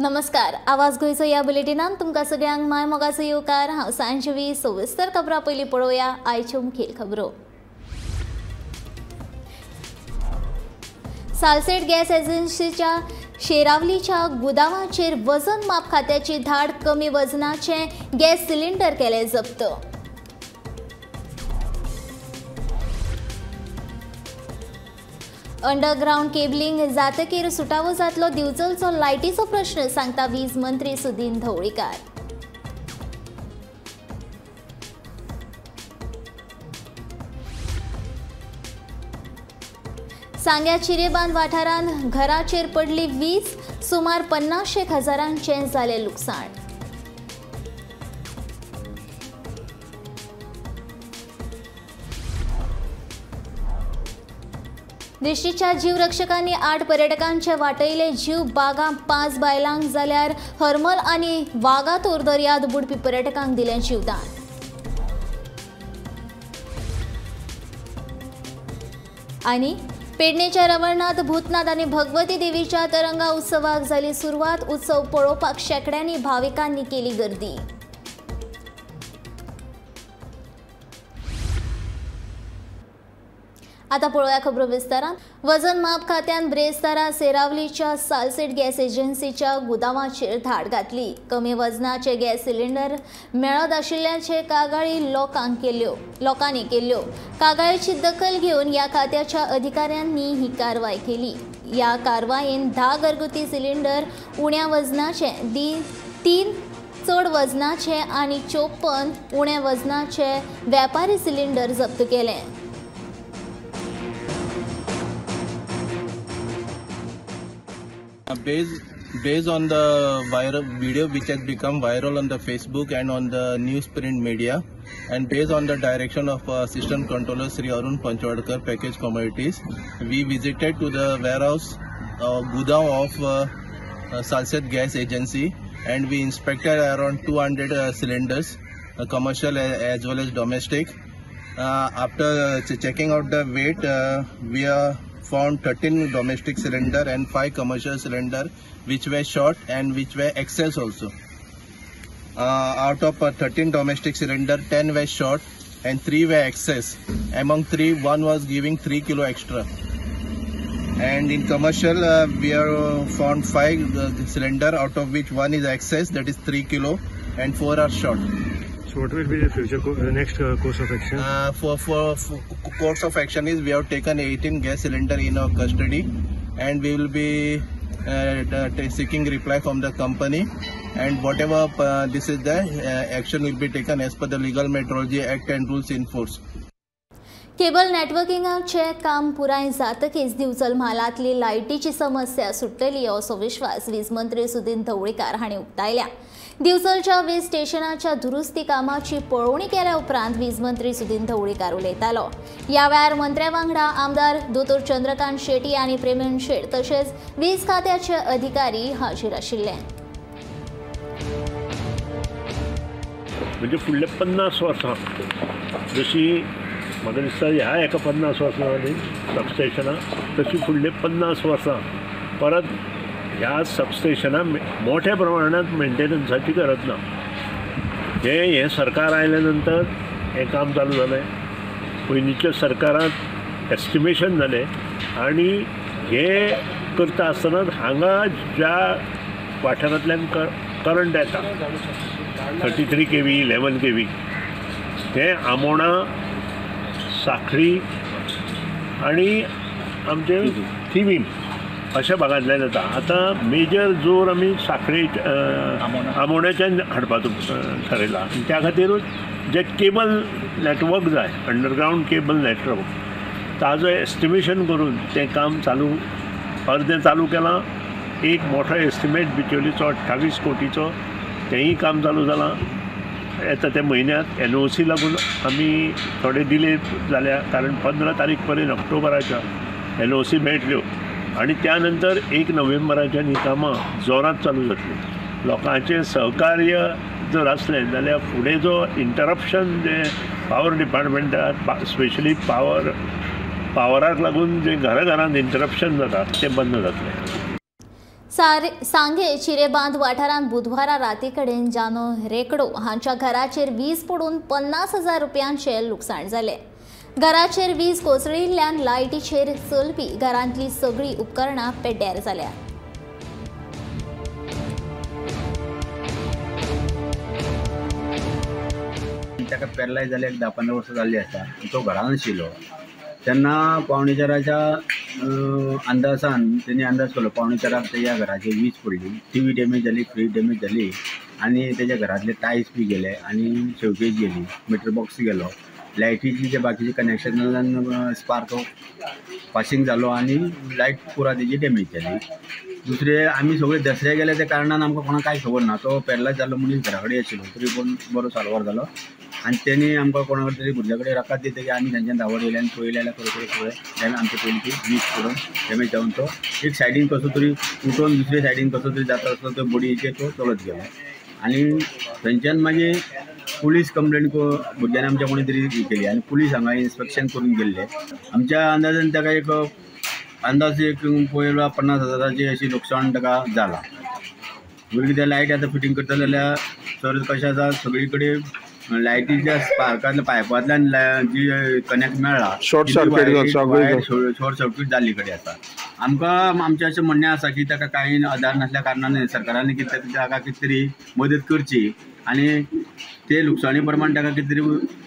नमस्कार, आवाज गोंयचो ह्या बुलेटिनान तुमकां सगळ्यांक माय मोगाचो येवकार। हांव सांजवी। सविस्तर खबरां पयलीं पळोवया आयच्यो मुखेल खबरो। सालसेट गॅस एजन्सीच्या शेरावलीच्या गुदावाचेर वजन माप खात्याची धाड, कमी वजनाचे गॅस सिलिंडर केले जप्त। अंडरग्राउंड केबलिंग जातकीर सुटावो जातलो दिवचलचो लायटीचो प्रश्न, सांगता वीज मंत्री सुदिन ढवळीकार। सांग्या चिरेबांद वाठारांत घराचेर पडली वीज, सुमार 50 हजारांचें जालें लुकसाण। दिश्टीच्या जीवरक्षकांनी 8 पर्यटकांचे वाटयले जीव, बागा 5 बायलांक जाल्यार हरमल आनी वागातोर दर्यांत बुडपी पर्यटकांक दिलें जीवदान। आनी पेडणेच्या रवळनाथ, भूतनाथ आनी भगवती देवीच्या तरंगा उत्सवाक जाली सुरवात, उत्सव पळोवपाक शेंकड्यांनी भाविकांनी केली गर्दी। आता पळोवया खबरो विस्तारान। वजन माप खात्यान ब्रेस्तारा सेरावलीच्या सालसेट गॅस एजन्सीच्या गुदावाचेर धाड घातली। कमी वजनाचे गॅस सिलिंडर मेळत आशिल्ल्याचे कागाळी लोकांनी केल्यो। कागाळीची दखल घेवन ह्या खात्याच्या अधिकाऱ्यांनी ही कारवाय केली। ह्या कारवायेन 10 घरगुती सिलिंडर उण्या वजनाचे, 3 चड वजनाचे आनी 54 उण्या वजनाचे व्यापारी सिलिंडर जप्त केले। Based on the viral video which has become viral on the Facebook and on the newsprint media, and based on the direction of Assistant Controller Sri Arun Panchwadkar, Package Commodities, we visited to the warehouse godown of Salcete Gas Agency, and we inspected around 200 cylinders, commercial as well as domestic. After checking out the weight, we are found 13 domestic cylinder and 5 commercial cylinder which were short and which were excess also. Out of 13 domestic cylinder, 10 were short and 3 were excess. Among 3, 1 was giving 3 kilo extra. And in commercial, we have found 5 cylinder, out of which 1 is excess, that is 3 kilo, and 4 are short. So what will be the future next course of action? For course of action is we have taken 18 gas cylinder in our custody, and we will be seeking reply from the company, and whatever this is the action will be taken as per the Legal Metrology Act and rules in force. Cable नेटवर्किंगाचे काम पुराय जातकीच दिवचल म्हालांतली लायटीची समस्या सुट्टली असो विश्वास वीज मंत्री सुदिन ढवळीकार हांणी उक्तायल्या। दिवचलच्या वीज स्टेशनाच्या दुरुस्ती कामाची पळोवणी केल्या उपरांत वीज मंत्री सुदिन ढवळीकार उलयतालो। ह्या वेळार मंत्र्या वांगडा आमदार दोतोर चंद्रकांत शेटी आनी प्रेमेन शेट तशेंच वीज खात्याचे अधिकारी हाजीर आशिल्ले। म्हणजे फुडले 50 वर्सां जशी म्हाका दिसता ह्या एका 50 वर्सां जालीं सबस्टेशनां, तशी फुडले 50 वर्सां परत ह्या सबस्टेशनां मोठ्या प्रमाणात मेंटेनन्साची गरज ना। हें सरकार आयल्या नंतर हें काम चालू जालें। पयलींच्या सरकारांत एस्टिमेशन जालें आनी हें करता आसतना हांगा ज्या वाठारांतल्यान करंट येता 33 kV 11 kV हें आमोणा, साखळी आनी आमचे थिवीम अशा भागांतल्यान येता। आतां मेजर जोर आमी साखळी आमोण्याच्यान हाडपाचो थारयला। त्या खातीरूच जे केबल नेटवर्क जाय, अंडरग्रावंड केबल नेटवर्क, ताजो एस्टिमेशन करून तें काम चालू अर्दें चालू केलां। एक मोठो एस्टिमेट बिचोलीचो 28 कोटीचो तेंय काम चालू जालां। येता त्या म्हयन्यांत NOC लागून आमी थोडे डिले जाल्या, कारण 15 तारीख पर्यंत ऑक्टोबराच्या NOC मेळटल्यो आनी त्या नंतर 1 नोव्हेंबराच्यान ही कामां जोरात चालू जातली। लोकांचें सहकार्य जर आसलें जाल्यार फुडें जो इंटरप्शन जें पावर डिपार्टमेंटाक स्पेशली पावराक लागून जें घरा घरांत इंटरप्शन जाता तें बंद जातलें। सांगे चिरेबांद वाठारांत बुधवारा राती कडेन जानो रेकडो हांच्या घराचेर वीज पडून 50,000 रुपयांचें लुकसाण जालें. घराचेर वीज कोसळिल्ल्यान लायटीचेर चलपी घरांतली सगळीं उपकरणां पेड्ड्यार जाल्या. ताका पॅरलायज जाले एक 10-15 वर्सां जाल्ली आसा. तो घरान आशिल्लो तेन्ना 3:45 अंदाजान तेणी अंदाज केलो 3:45 तेज्या घराचेर वीज पडली. टी व्ही डॅमेज जाली, फ्रीज डॅमेज जाली आनी तेज्या घरांतले टायल्स बी गेले आनी शोकेज गेली, मिटर बॉक्स गेलो, लायटीची जे बाकीचे कनेक्शनान स्पार्क पासींग जालो आनी लायट पुरा तेजी डॅमेज जाली. दुसरे आमी सगळे दसऱ्या गेले त्या कारणान आमकां कोणाक कांय खबर ना. तो पॅरलायज जाल्लो मनीस घरा कडेन आशिल्लो तरी पूण बरो साल्वार जालो आनी तेणी आमकां कोणा कडेन तरी भुरग्या कडेन रकाद दितकीर आमी तांच्यान धांवत येयले आनी पळयलें जाल्यार खरोखर सगळें डॅमेज आमचे पयलीं ती वीज पडून डॅमेज जावन तो एक सायडीन कसो तरी उठोवन दुसरे सायडीन कसो तरी जाता आसलो तो बडयेचेर तो चलत गेलो आनी थंयच्यान मागीर पुलीस कंप्लेन भुरग्यांनी आमच्या कोणी तरी केली आनी पुलीस हांगा इन्स्पेक्शन करून गेल्ले. आमच्या अंदाजान ताका एक अंदाज एक पळयलो 50,000 अशी लुकसाण ताका जाला. भुरगीं ते लायट आतां फिटींग करता जाल्यार सर कशें आसा सगळी कडेन लायटीच्या स्पार्कांतल्या पायपांतल्यान जी कनेक्ट मेळ्ळा शॉर्ट सर्कीट जाल्ली कडेन आसा. आमकां आमचें अशें म्हणणें आसा की ताका कांय आदार नासल्या कारणान सरकारान कितें ताका कितें तरी मदत करची आनी ते लुकसाणी प्रमाण ताका कितें तरी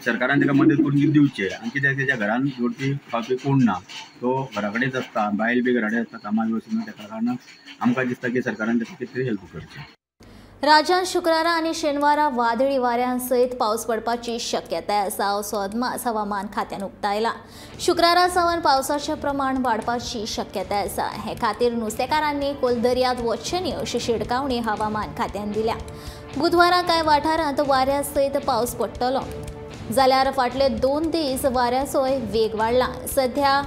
सरकारान ताका मदत करून दिवचें. आनी कित्याक तेज्या घरान जोडपी खावपी कोण ना, तो घरा कडेच आसता, बायल बी घरा कडेन आसता, कामाक वचना. ताका कारणान आमकां दिसता की सरकारान ताका कितें तरी हेल्प करची. राज्यांत शुक्रारा आनी शेनवारा वादळी वाऱ्यां सयत पावस पडपाची शक्यताय आसा असो अदमास हवामान खात्यान उक्तायला. शुक्रारा सावन पावसाचें प्रमाण वाडपाची शक्यताय आसा. हे खातीर नुस्तेकारांनी खोल दर्यांत वचचें न्ही अशी शिटकावणी हवामान खात्यान दिल्या. बुधवारा कांय वाठारांत वाऱ्या सयत पावस पडटलो जाल्यार फाटले 2 दीस वाऱ्याचोय वेग वाडला. सध्या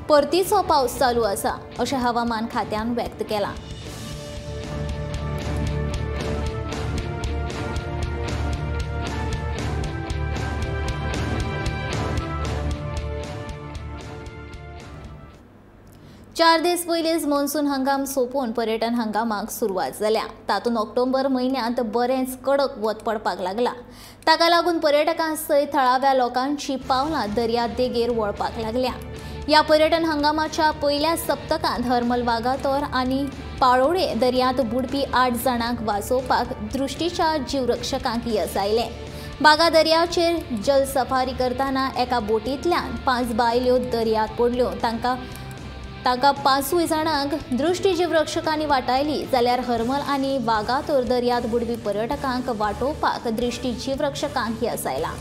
परतीचो पावस चालू आसा अशें हवामान खात्यान व्यक्त केलां. चार दीस पयलींच मॉन्सून हंगाम सोंपून पर्यटन हंगामाक सुरवात जाल्या. तातूंत ऑक्टोबर म्हयन्यांत बरेंच कडक वत पडपाक लागला. ताका लागून पर्यटकां सयत थळाव्या लोकांची पावलां दर्या देगेर वळपाक लागल्या. ह्या पर्यटन हंगामाच्या पयल्या सप्तकांत हरमल वागातोर आनी पाळोळे दर्यांत बुडपी 8 जाणांक वाचोवपाक दृश्टीच्या जीवरक्षकांक येस आयलें. बागा दर्याचेर जल सफारी करतना एका बोटींतल्यान 5 बायल्यो दर्यांत पडल्यो. तांकां 5 जाणांक दृश्टी जीवरक्षकांनी वाटायली जाल्यार हरमल आनी वागातोर दर्यांत बुडपी पर्यटकांक वाटोवपाक दृश्टी जीवरक्षकांक येस आयलां.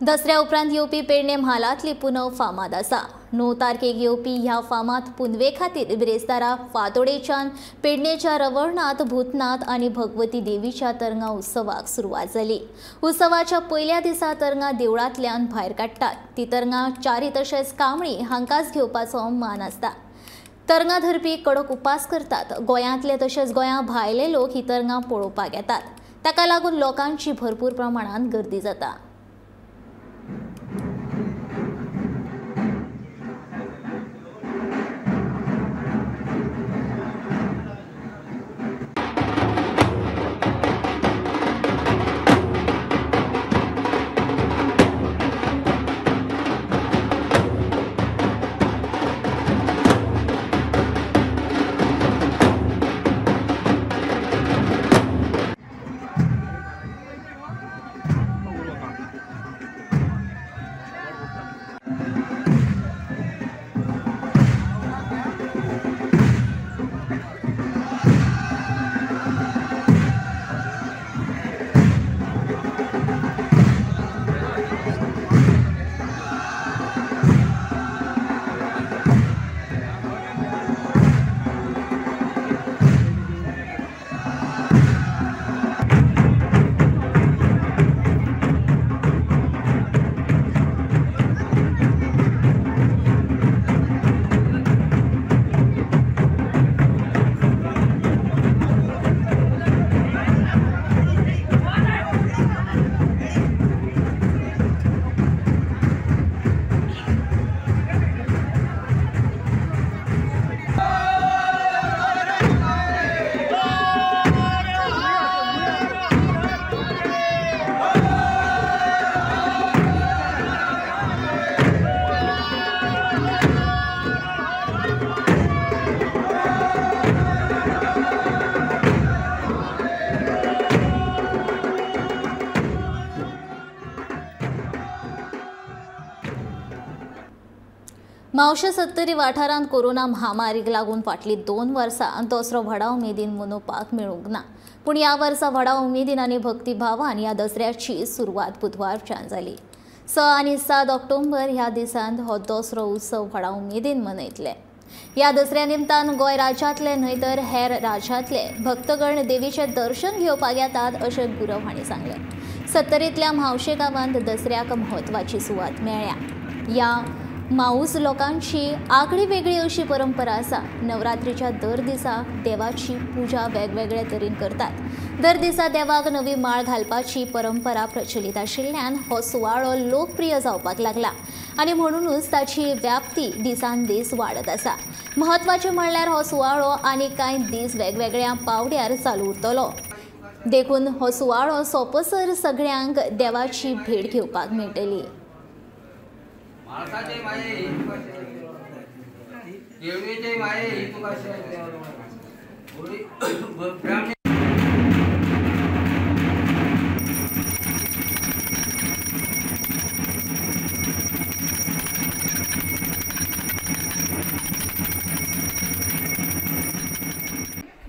दसऱ्या उपरांत येवपी पेडणे म्हालांतली पुनव फामाद आसा. 9 तारखेक येवपी ह्या फामाद पुनवे खातीर बिरेस्तारा फातोडेच्यान पेडणेच्या रवळनाथ, भूतनाथ आनी भगवती देवीच्या तरंगा उत्सवाक सुरवात जाली. उत्सवाच्या पयल्या दिसा तरंगा देवळांतल्यान भायर काडटात. ती तरंगा चारी तशेंच कांबळी हांकांच घेवपाचो मान आसता. तरंगा धरपी कडक उपास करतात. गोंयांतले तशेंच गोंया भायले लोक ही तरंगा पळोवपाक येतात. ताका लागून लोकांची भरपूर प्रमाणांत गर्दी जाता. म्हावशे सत्तरी वाठारांत कोरोना महामारीक लागून फाटलीं 2 वर्सां दसरो व्हडा उमेदीन मनोवपाक मेळूंक ना, पूण ह्या वर्सा व्हडा उमेदीन आनी भक्तिभावान ह्या दसऱ्याची सुरवात बुधवारच्यान जाली. 6 आनी 7 ऑक्टोबर ह्या दिसांत हो दसरो उत्सव व्हडा उमेदीन मनयतले. ह्या दसऱ्या निमतान गोंय राज्यांतले न्हय तर हेर राज्यांतले भक्तगण देवीचें दर्शन घेवपाक येतात अशें गुरव हांणी सांगलें. सत्तरींतल्या म्हावशे गांवांत दसऱ्याक म्हत्वाची सुवात मेळ्ळ्या. ह्या माऊस लोकांची आगळी वेगळी अशी परंपरा आसा. नवरात्रीच्या दर दिसा देवाची पुजा वेगवेगळे तरेन करतात. दर दिसा देवाक नवी माळ घालपाची परंपरा प्रचलित आशिल्ल्यान हो सुवाळो लोकप्रिय जावपाक लागला आनी म्हणूनच ताची व्याप्ती दिसान दीस वाडत आसा. म्हत्वाचें म्हणल्यार हो सुवाळो आनी कांय दीस वेगवेगळ्या पावड्यार चालू उरतलो, देखून हो सुवाळो सोंपसर सगळ्यांक देवाची भेट घेवपाक मेळटली.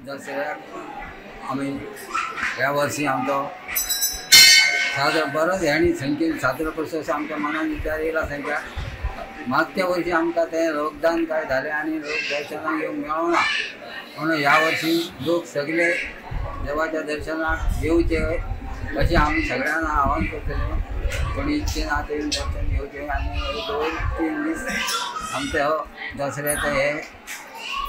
दसऱ्याक आमी ह्या वर्सी आमचो साजरो बरोच ह्याणी संख्येन साजरो करचो असो आमच्या मनान विचार येयला. संख्या मागच्या वर्षी आमकां तें रोगदान काय जालें आनी लोक दर्शनाक येवंक मेळना, म्हणून ह्या वर्षी लोक सगळे देवाच्या दर्शनाक येवचे अशें आमी सगळ्यांना आव्हान करतले. कोणी इच्छेन आसा ते दर्शन घेवचें आनी 2-3 दीस आमचे हो दसऱ्याचे हे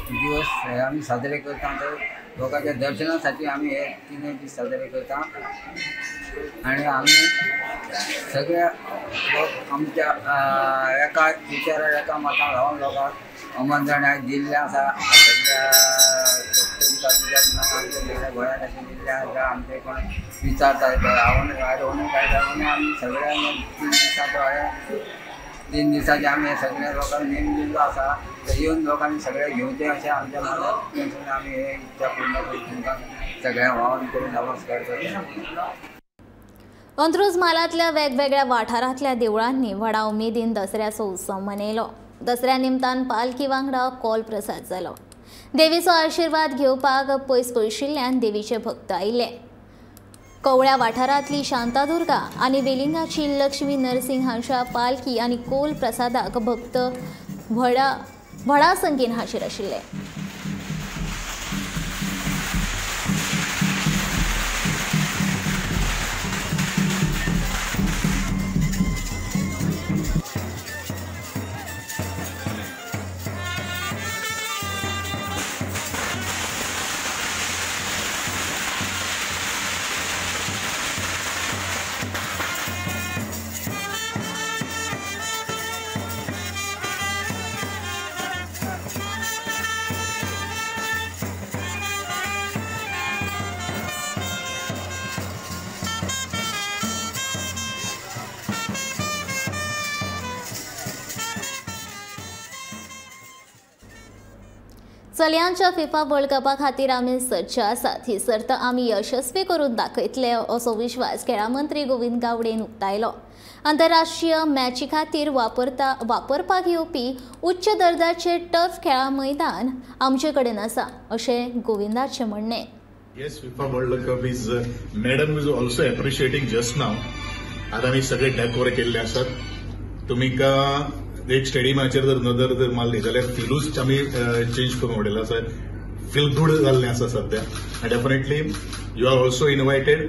दिवस हे आमी साजरे करता. तर लोकांच्या दर्शनासाठी आमी हे 3 दीस साजरे करता आनी आमी सगळ्या लोक आमच्या एका विचारार एका मतान रावन लोकांक आमंत्रण दिल्लें आसा. सगळ्या सत्तरी तालुक्यांत आमच्या सगळ्या गोंयांत अशें दिल्लें आसा. आमचे कोण विचारता रावन रावन काय जावन आमी सगळ्यांक 3 दिसांचो 3 दिसांचे आमी हे सगळ्या लोकांक नेम दिल्लो आसा. येवन लोकांनी सगळें घेवचें अशें आमच्या मनांत आमी हे इच्छा पूर्ण करून तुमकां सगळ्यांक आवाहन करून नमस्कार करता. अंत्रुज म्हालांतल्या वेगवेगळ्या वाठारांतल्या देवळांनी व्हडा उमेदीन दसऱ्याचो उत्सव मनयलो. दसऱ्या निमतान पालखी वांगडा कोल प्रसाद जालो. देवीचो आशिर्वाद घेवपाक पयस पयशिल्ल्यान देवीचे भक्त आयिल्ले. कवळ्या वाठारांतली शांतादुर्गा आनी वेलिंगाची लक्ष्मी नरसिंह हांच्या पालखी आनी कोल प्रसादाक भक्त व्हडा संख्येन हाजीर आशिल्ले. चलयांच्या फिफा वर्ल्ड कपा खातीर आमी सज्ज आसात. ही सर्त आमी यशस्वी करून दाखयतले असो विश्वास खेळां मंत्री गोविंद गावडेन उक्तायलो. आंतरराष्ट्रीय मॅची खातीर वापरपाक येवपी उच्च दर्जाचे टर्फ खेळां मैदान आमचे कडेन आसा अशें गोविंदाचें म्हणणें. Yes, FIFA World Cup is madam is also appreciating just now. आतां आमी सगळे डेकोर केल्ले आसात. तुमकां एक स्टेडियमाचेर जर नदर जर मारली जाल्यार फिलूच आमी चेंज करून उडयला आसा. फील गूड जाल्लें आसा सद्या. Definitely you are also invited.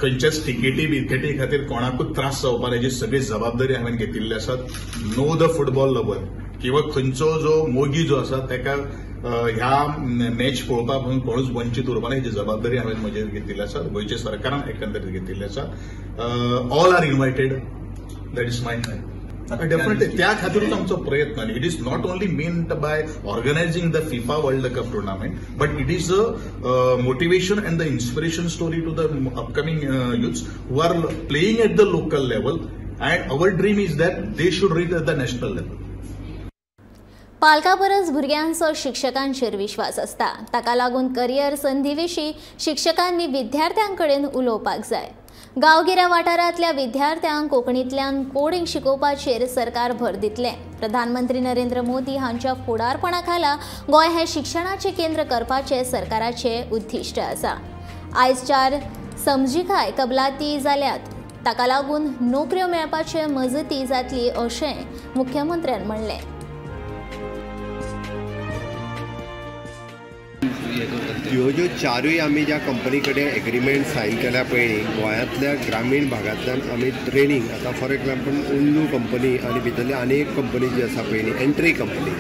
खंयच्याच तिकेटी बिकेटी खातीर कोणाकूच त्रास जावपा हेजी सगळी जबाबदारी हांवें घेतिल्ली आसा. नो the football lover किंवा खंयचो जो मोगी जो आसा ताका ह्या मॅच पळोवपाक म्हणून कोणूच वंचीत उरपा ना हेजी जबाबदारी हांवें म्हजेर घेतिल्ली आसा. गोंयच्या सरकारान एकंदरीत घेतिल्ली आसा. All are invited. That is my definitely त्या खातीरूच आमचो प्रयत्न. आनी it is not only meant by organising the FIFA World Cup tournament but it is a motivation and the inspiration story to the upcoming youths who are playing at the local level and our dream is that they should reach at the national level. पालकां परस भुरग्यांचो शिक्षकांचेर विश्वास आसता. ताका लागून career संदी विशीं शिक्षकांनी विद्यार्थ्यां कडेन उलोवपाक जाय. गांवगिऱ्या वाठारांतल्या विद्यार्थ्यांक कोंकणींतल्यान कोडिंग शिकोवपाचेर सरकार भर दितलें. प्रधानमंत्री नरेंद्र मोदी हांच्या फुडारपणा खाला गोंय हें शिक्षणाचें केंद्र करपाचें सरकाराचें उद्दिश्ट आसा. आयज 4 समजिकाय कबलाती जाल्यात, ताका लागून नोकऱ्यो मेळपाचे मजती जातली अशें मुख्यमंत्र्यान म्हणलें. ह्यो ज्यो चारूय आमी ज्या कंपनी कडेन एग्रीमेंट सायन केल्या पळय गोंयांतल्या ग्रामीण भागांतल्यान आमी ट्रेनींग आतां फॉर एग्जाम्पल उल्लू कंपनी आनी भितरली आनी एक कंपनी जी आसा पळय एंट्री कंपनी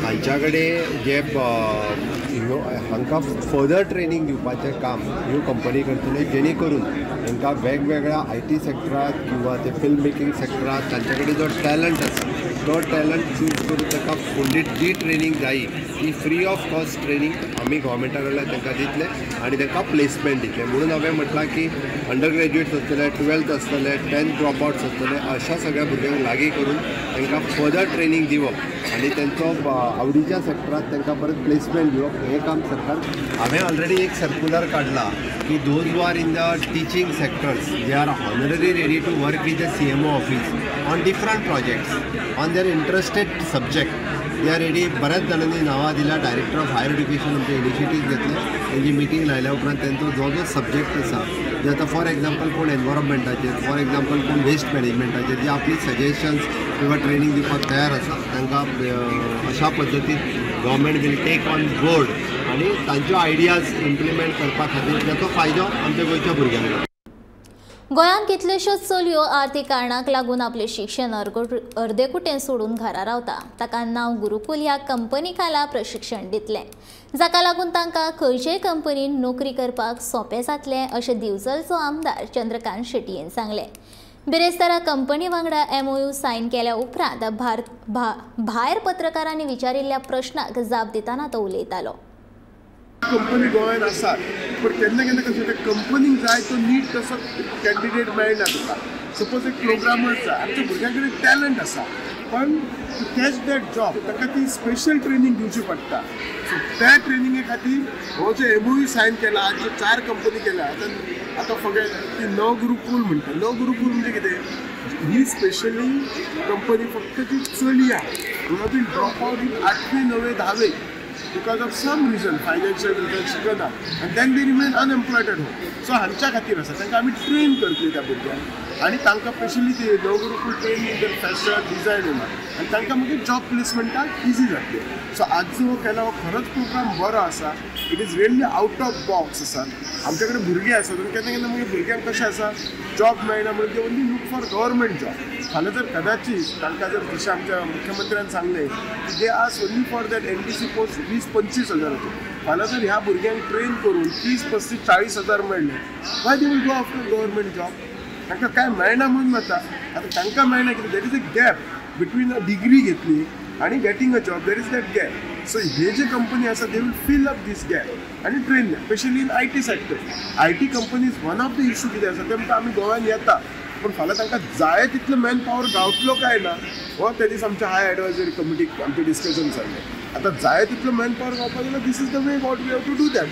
हांच्या कडेन जे ह्यो हांकां फर्दर ट्रेनींग दिवपाचें काम ह्यो कंपनी करतल्यो, जेणे करून हांकां वेगवेगळ्या IT सेक्टरांत किंवा ते फिल्म मेकींग सेक्टरांत तांचे कडेन जो टॅलंट आसा तो टॅलंट चूज करून ताका फुडली जी ट्रेनींग जायी ती फ्री ऑफ कॉस्ट ट्रेनींग आमी गव्हर्मेंटा कडल्यान तांकां दितले आनी तांकां प्लेसमेंट दितले. म्हणून हांवें म्हटलां की अंडर ग्रॅज्युएट्स आसतले, 12th आसतले, 10th drop outs आसतले, अशा सगळ्या भुरग्यांक लागीं करून तांकां फर्दर ट्रेनींग दिवप आनी तांचो आवडीच्या सेक्टरांत तांकां परत प्लेसमेंट दिवप हें काम सरकार. हांवें ऑलरेडी एक सर्कुलर काडला की those who are in the teaching sectors they are honorary ready to work with the CMO office on different projects on their interested subject they are ready. बऱ्याच जाणांनी नांवां दिल्या. डायरेक्टर ऑफ हायर एड्युकेशन आमचे initiative घेतले, तेंची meeting लायल्या उपरांत तेंचो जो जो सब्जेक्ट आसा जे आतां फॉर एग्जाम्पल कोण एनवायरमेंटाचेर, फॉर एग्जाम्पल कोण वेस्ट मॅनेजमेंटाचेर जे आपली सजेशन्स किंवा ट्रेनींग दिवपाक तयार आसा तांकां अशा पद्दतीन government will take on board आनी तांच्यो आयडियाज इम्प्लिमेंट करपा खातीर ताचो फायदो आमच्या गोंयच्या भुरग्यांक जाता. गोंयांत कितल्योश्योच चलयो आर्थीक कारणांक लागून आपलें शिक्षण अर्देकुटें सोडून घरा रावता. ताका नाव गुरुकुल ह्या कंपनी खाला प्रशिक्षण दितलें, जाका लागून तांकां खंयचेय कंपनीन नोकरी करपाक सोंपें जातलें अशें दिवचलचो आमदार चंद्रकांत शेटयेन सांगलें. बिरेस्तारा कंपनी वांगडा MOU Sion केल्या उपरांत भायर पत्रकारांनी विचारिल्ल्या प्रश्नाक जाप दितना तो उलयतालो. कंपनी गोंयांत आसात पण केन्ना केन्ना कशें जाता कंपनीक जाय तो नीट तसो कॅन्डिडेट मेळना तुका. सपोज एक प्रोग्रामर जाय, आमच्या भुरग्यां कडेन टॅलंट आसा पण टू कॅच that job ताका ती स्पेशल ट्रेनींग दिवची पडटा. सो त्या ट्रेनिंगे खातीर हो जो MOU Sion केला, आज जो 4 कंपनी केल्या, आतां आतां फकत ती नवगुरुकुल म्हणटा. नवगुरुकुल म्हणजे कितें, ही स्पेशली कंपनी फक्त ती चलया who have been drop out in 8वी 9वी 10वी because of some reason, financial reason शिकना and then they remain unemployed at home. So हांच्या खातीर आसा तांकां आमी ट्रेन करतली त्या भुरग्यांक आनी तांकां स्पेशली ती Navgurukul train in their fashion design येना आनी तांकां मागीर जॉब प्लेसमेंटाक इजी जातली. सो आज जो केला हो खरोच प्रोग्राम बरो आसा. It is really out of box आसा. आमच्या कडेन भुरगीं आसात आनी केन्ना केन्ना मागीर भुरग्यांक कशें आसा जॉब मेळना म्हणून ते only look for government job. फाल्यां जर कदाचीत तांकां जर जशें आमच्या मुख्यमंत्र्यान सांगलें की they ask only for that NTC post 20-25 हजाराचो, फाल्यां जर ह्या भुरग्यांक ट्रेन करून 30, 35, 40 हजार मेळ्ळे, why they will go after government job? तांकां कांय मेळना म्हणून वता. आतां तांकां मेळना कितें, there is a gap between a degree घेतली आनी getting a job, there is that gap. So हे जे कंपनी आसा they will fill up this gap आनी train specially in IT sector. IT companies one of the issue कितें आसा ते म्हणटा आमी गोंयांत येता पण फाल्यां तांकां जाय तितलो मॅन पावर गावतलो काय ना हो त्या दीस आमच्या हाय एडवायजरी कमिटीक आमचें डिस्कशन जाल्लें. आतां जाय तितलो मॅन पावर गावपाक जाल्यार this is the way what we have to do that.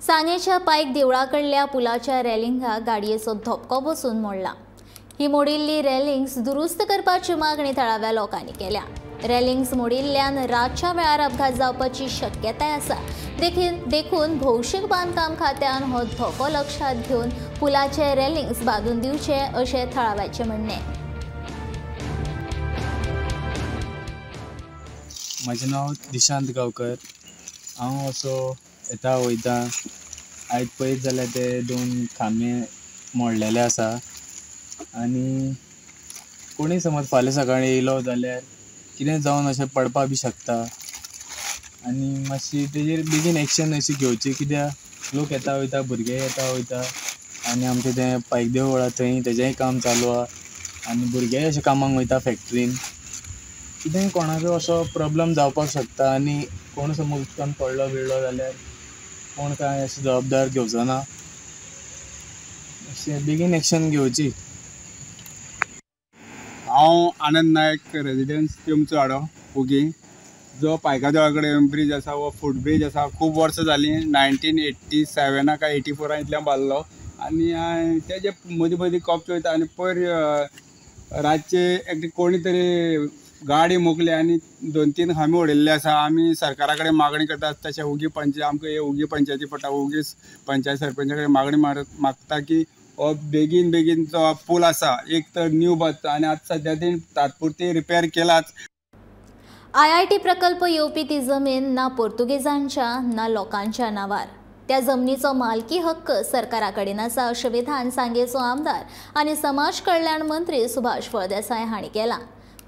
सांगेच्या पायक देवळा कडल्या पुलाच्या रेलिंगाक गाडयेचो धपको बसून मोडला. ही मोडिल्ली रेलिंग्स दुरुस्त करपाची मागणी थळाव्या लोकांनी केल्या. रेलिंग्स मोडिल्ल्यान रातच्या वेळार अपघात जावपाची शक्यताय आसा, देखून भौशीक बांदकाम खात्यान हो धोको लक्षांत घेवन पुलाचे रेलिंग्स बांदून दिवचे अशें थळाव्याचें म्हणणें. म्हजें नांव दिशांत गांवकर. हांव असो येता वयता आयज पळयत जाल्यार ते 2 खांबे मोडलेले आसा आनी कोणूय समज फाल्यां सकाळीं येयलो जाल्यार कितें जावन अशें पडपा बी शकता आनी मातशी तेजेर बेगीन एक्शन अशी घेवची कित्याक लोक येता वयता, भुरगे येता वयता आनी आमचें तें पायक देवूळ आहा थंय तेजेंय काम चालू आहा आनी भुरगेय अशे कामाक वयता फॅक्ट्रीन. कितेंय कोणाकय असो प्रोब्लम जावपाक शकता आनी कोण समज उदकान पडलो बिडलो जाल्यार कोण कांय अशें जबाबदार घेवचो ना. अशें बेगीन एक्शन घेवची. हांव आनंद नायक, रेजिडन्स तुमचो वाडो उगी. जो पायका देवळा कडेन ब्रीज आसा हो फूट ब्रीज आसा, खूब वर्सां जालीं 1987 काय 84 इतल्यान बांदलो. आनी तेजे मदीं मदीं कपचे वयता. आनी पयर रातचे एकटे कोणी तरी गाडी मोकली आनी 2-3 खांबे उडयल्ले आसा. आमी सरकारा कडेन मागणी करतात तशें उगी पंचायत आमकां हे उगी पंचायती पडटा. उगी पंचायत सरपंचा कडेन मागणी मागता की हो बेगीन बेगीन जो पूल आसा एक तर न्यू बांदचो आनी आतां सद्या ती तात्पुरती रिपेर केलाच. आयआयटी प्रकल्प येवपी ती जमीन ना पोर्तुगेजांच्या ना लोकांच्या नावार. त्या जमनीचो मालकी हक्क सरकारा कडेन आसा अशें विधान सांगेचो आमदार आनी समाज कल्याण मंत्री सुभाष फळदेसाय हांणी केलां.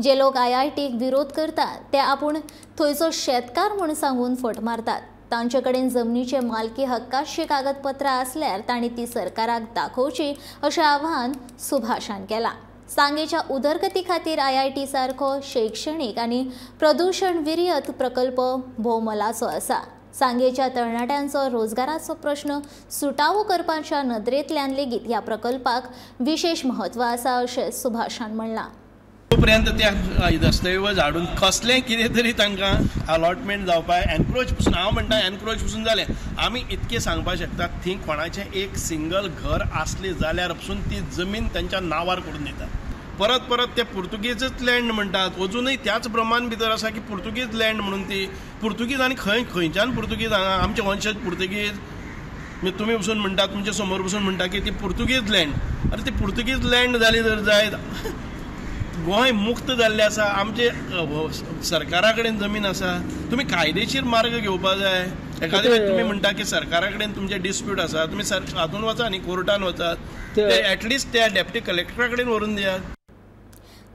जे लोक आयआयटीक विरोध करतात ते आपूण थंयचो शेतकार म्हूण सांगून फट मारतात. तांचे कडेन जमनीचे मालकी हक्काची कागदपत्रां आसल्यार तांणी ती सरकाराक दाखोवची अशें आवाहन सुभाषान केलां. सांगेच्या उदरगती खातीर आयआयटी सारको शैक्षणीक आनी प्रदूशण विरयत प्रकल्प भोव मोलाचो आसा. सांगेच्या तरणाट्यांचो रोजगाराचो प्रश्न सुटावो करपाच्या नदरेंतल्यान लेगीत ह्या प्रकल्पाक विशेष म्हत्व आसा अशें सुभाषान म्हणलां. पर्यंत त्या दस्तऐवज हाडून कसलें कितें तरी तांकां अलॉटमेंट जावपाक एनक्रोच पसून, हांव म्हणटा एनक्रोच पसून जालें. आमी इतकें सांगपाक शकता थंय कोणाचें एक सिंगल घर आसलें जाल्यार पसून ती जमीन तांच्या नांवार करून दितात. परत परत ते पुर्तुगेजच लँड म्हणटात. अजुनूय त्याच प्रमाण भितर आसा की पुर्तुगेज लँड म्हणून ती पुर्तुगेज आनी खंय खंयच्यान पुर्तुगेज हांगा आमचे वंशज पुर्तुगेज तुमी बसून म्हणटा तुमच्या समोर बसून म्हणटा की ती पुर्तुगेज लँड. अरे ती पुर्तुगेज लँड जाली जर जायत, गोंय मुक्त जाल्लें आसा, आमचे सरकारा कडेन जमीन आसा, तुमी कायदेशीर मार्ग घेवपा जाय. एखादे वेळ तुमी म्हणटा की सरकारा कडेन तुमचे डिस्प्यूट आसा, तुमी हातून वचा न्ही, कोर्टान वचात, ते एटलिस्ट त्या डेप्टी कलेक्टरा कडेन व्हरून दियात.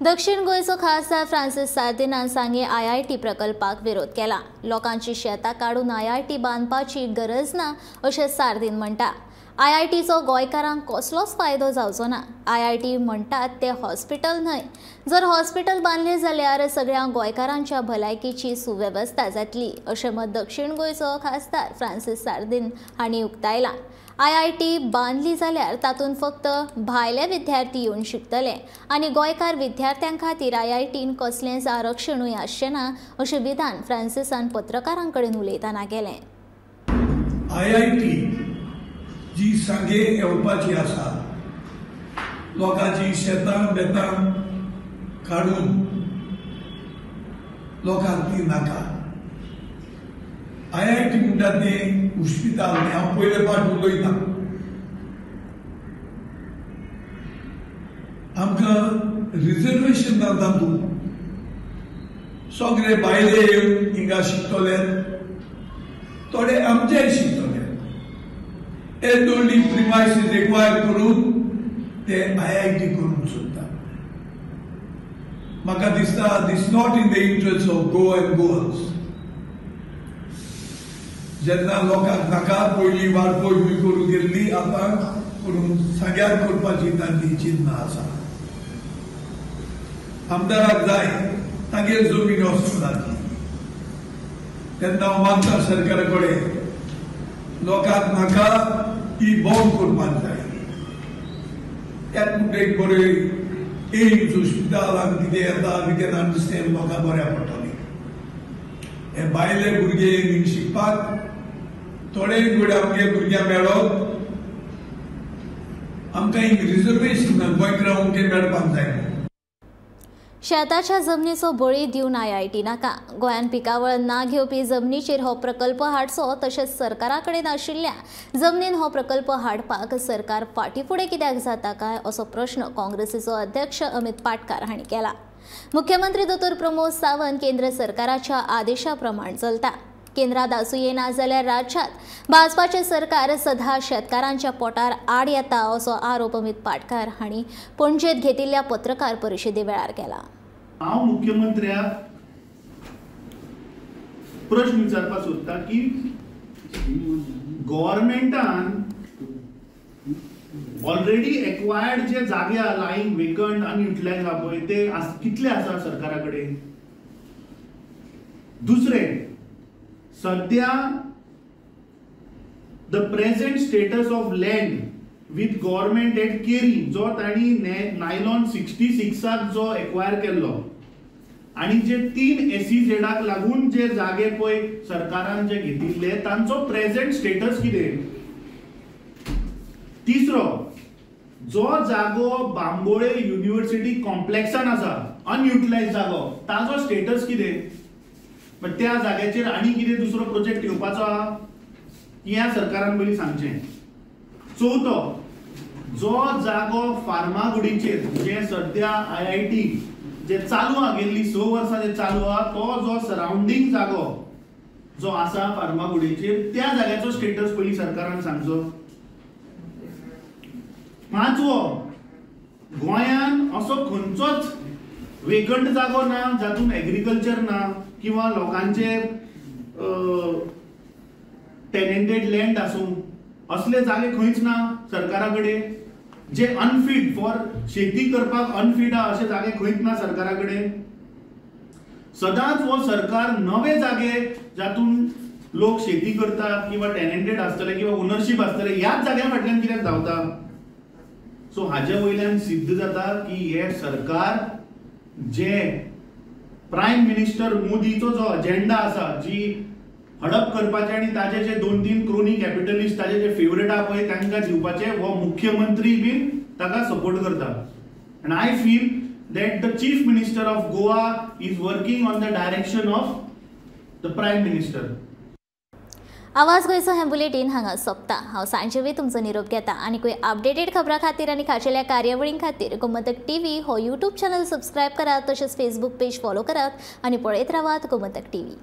दक्षिण गोंयचो खासदार फ्रांसीस सार्दिनान सांगे आयआयटी प्रकल्पाक विरोध केला. लोकांची शेतां काडून आयआयटी बांदपाची गरज ना अशें सार्दीन म्हणटा. आयआयटीचो गोंयकारांक कसलोच फायदो जावचो ना. आयआयटी म्हणटात ते हॉस्पिटल न्हय. जर हॉस्पिटल बांदलें जाल्यार सगळ्या गोंयकारांच्या भलायकेची सुवेवस्था जातली अशें मत दक्षिण गोंयचो खासदार फ्रांसीस सार्दीन हांणी उक्तायलां. आयआयटी बांदली जाल्यार तातूंत फक्त भायले विद्यार्थी येवन शिकतले आनी गोंयकार विद्यार्थ्यां खातीर आयआयटीन कसलेंच आरक्षणूय आसचें ना अशें विधान फ्रांसिसान पत्रकारां कडेन उलयतना केलें. आयआयटी जी सांगे येवपाची आसा, लोकांची शेतां बेतां काडून लोकांक ती नाका. आयआयटी म्हणटा तें उश्पिताल न्ही. हांव पयले पाट उलयतां, आमकां रिजर्वेशन ना तातूंत. सगळे भायले येवन हिंगा शिकतले, थोडे आमचेय शिकतले. हे दोनली प्रिमायसीस एक्वायर करून ते आयआयटी करूंक सोदता. म्हाका दिसता this not in the interest of Goa and Goans. जेन्ना लोकांक नाका पयली वारपोय बी करूंक गेल्ली, आतां करून सांग्यार करपाची तांची चिंतना आसा. आमदाराक जाय तागेर जमीन वचूंक जातली. तेन्ना हांव मागता सरकारा कडेन लोकांक नाका ती बंद करपाक जाय. त्यात म्हणटा एक बरें एम्स हॉस्पिटलान कितें येता we can understand, लोकांक बऱ्याक पडटलें. हे भायले भुरगे हिंग शिकपाक थोडे कडेन आमगे भुरग्यांक मेळत, आमकां एक रिजर्वेशन ना गोंयकारांक अमकें मेळपाक जाय. शेताच्या जमनीचो बळी दिवन आयआयटी नाका. गोंयान पिकावळ ना घेवपी जमनीचेर हो प्रकल्प हाडचो तशेंच सरकारा कडेन आशिल्ल्या जमनीन हो प्रकल्प हाडपाक सरकार फाटीं फुडें कित्याक जाता काय असो प्रश्न काँग्रेसीचो अध्यक्ष अमित पाटकार हांणी केला. मुख्यमंत्री दोतोर प्रमोद सावंत केंद्र सरकाराच्या आदेशा प्रमाण चलता. केंद्रात आसुये ना जाल्यार राज्यात भाजपाचे सरकार सदा शेतकारांच्या पोटार आड येता असो आरोप अमित पाटकार हांणी पणजेत घेतिल्ल्या पत्रकार परिशदे वेळार केला. हांव मुख्यमंत्र्याक प्रश्न विचारपाक सोदता की गव्हर्मेंटान ऑलरेडी एक्वायर्ड जे जागे लाईंग वेकंट अनयुटिलायज आहा पळय ते कितले आसा सरकारा कडेन. दुसरें, सद्या the present status of land with government at Keri जो तांणी नायलॉन 66 जो एक्वायर केल्लो आनी जे 3 SEZाक लागून जे जागे पळय सरकारान जे घेतिल्ले तांचो प्रेझेंट स्टेटस कितें. तिसरो, जो जागो बांबोळे युनिव्हर्सिटी कॉम्प्लेक्सान आसा, अनयुटिलायज जागो, ताजो स्टेटस कितें? पण त्या जाग्याचेर आनी कितें दुसरो प्रोजेक्ट येवपाचो आहा ह्या सरकारान पयलीं सांगचें. चवथो, जो जागो फार्मागुडीचेर जे सद्या IIT जे चालू आहा, गेल्ली 6 वर्सां जे चालू आहा, तो जो सरावंडींग जागो जो आसा फार्मागुडीचेर त्या जाग्याचो स्टेटस पयलीं सरकारान सांगचो. पांचवो, गोंयान असो खंयचोच वेकंट जागो ना जातून एग्रीकल्चर ना किंवा लोकांचे टेनेंटेड लँड आसूं, असले जागे खंयच ना सरकारा कडेन. जे अनफीट फॉर शेती करपाक अनफीट आहा अशे जागे खंयच ना सरकारा कडेन. सदांच हो सरकार नवे जागे जातून लोक शेती करतात किंवा टेनेंटेड आसतले किंवा ओनरशीप आसतले ह्याच जाग्या फाटल्यान कित्याक धांवता? सो हाजे वयल्यान सिद्ध जाता की हे सरकार जे प्रायम मिनिस्टर मोदीचो जो अजेंडा आसा, जी हडप करपाचे आनी ताजे जे 2-3 क्रोनी कॅपिटलिस्ट ताजे जे फेवरेट आहा पळय तांकां दिवपाचे, हो मुख्यमंत्री बीन ताका सपोर्ट करता. And I feel that the chief minister of Goa is working on the direction of the prime minister. आवाज गोंयचो हें बुलेटीन हांगा सोंपता. हांव सांजेवी तुमचो निरोप घेता आनी कोय अपडेटेड खबरां खातीर आनी खाशेल्या कार्यावळीं खातीर गोमंतक टीव्ही हो यूट्यूब चॅनल सबस्क्रायब करात, तशेंच फेसबूक पेज फॉलो करात आनी पळयत रावात गोमंतक टीव्ही.